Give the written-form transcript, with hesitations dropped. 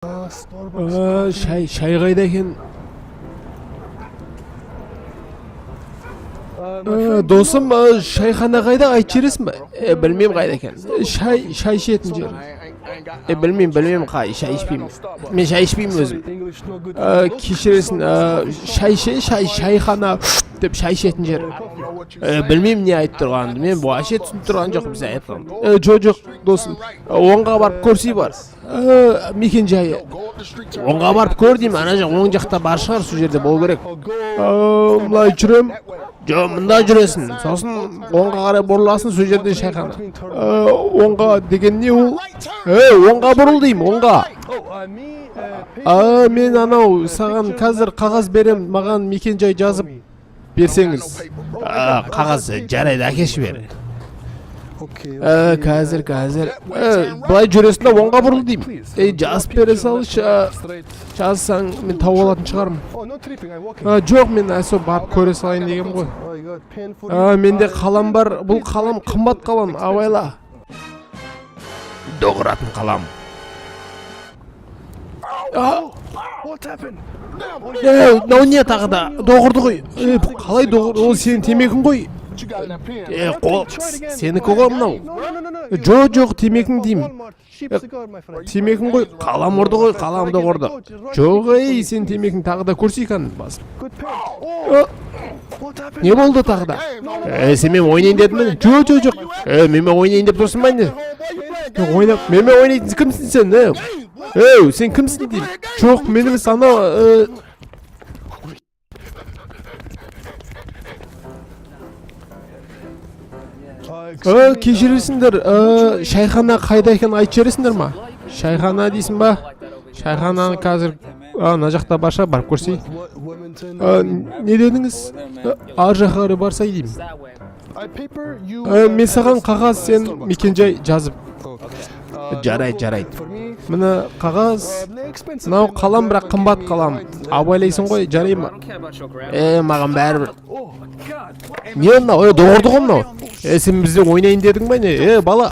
Шай, шай қайда екен? Досым, шайхана қайда, айтып жібересің ба? Білмеймін қайда екен. Шай ішетін жер. Білмеймін, білмеймін, қай шай ішпеймін. Мен шай ішпеймін өзім. Кешіресің, шай іше, шай, шайхана деп шай ішетін жер. Білмеймін не айтып тұрғанымды. Мен вообще түсініп тұрған жоқпын сен айтқаныңды. Жоқ, жоқ, досым. Оңға барып көрсей бар. Мекен жайы. Оңға барып көр деймін, ана жақ, оң жақта бар шығар, сол жерде болу керек. Былай жүрем. Жоқ, мында жүресің. Сосын оңға қарай бұрыласың, сол жерде шайхана. Оңға деген не ол? Оңға бұрыл деймін, оңға. Мен анау саған қазір қағаз берем, маған мекен жай жазып берсеңіз. Қағаз жарайды, әкеші бер. Қазір, қазір. Былай жүресің да оңға бұрыл деймін. Ей, жазып бере салшы. Жазсаң, мен тауып алатын шығармын. Жоқ, мен әсо барып көре салайын дегем ғой. Менде қалам бар. Бұл қалам қымбат қалам, абайла. Доғыратын қалам. Мынау не тағы да? Доғырды ғой. Қалай доғыр? Ол сенің темекің ғой. Қол, сенікі ғой мынау. Жоқ, жоқ, темекің деймін. Темекің ғой, қалам ұрды ғой, қаламды ұрды. Жоқ, ей, сен темекің тағы да көрсей кәні басып. Не болды тағы да? Сен мен ойнайын дедің бе? Жоқ, жоқ, жоқ. Менімен ойнайын деп тұрсың ба не? Ойнап, менімен ойнайтын кімсің сен? Сен кімсің деймін? Жоқ, мен емес, анау. Кешіресіңдер, шайхана қайда екенін айтып жібересіңдер ма? Шайхана дейсің ба? Шайхананы қазір ана жақта бар шығар, барып көрсей. Не дедіңіз? Ар жаққа қарай барсай деймін. Мен саған қағаз, сен мекенжай жазып. Жарайды, жарайды. Міне қағаз. Мынау қалам, бірақ қымбат қалам. Абайлайсың ғой, жарай ма? Маған бәрібір. Не мынау? Доғырды ғой мынау. Сен бізде ойнайын дедің ба не? Бала.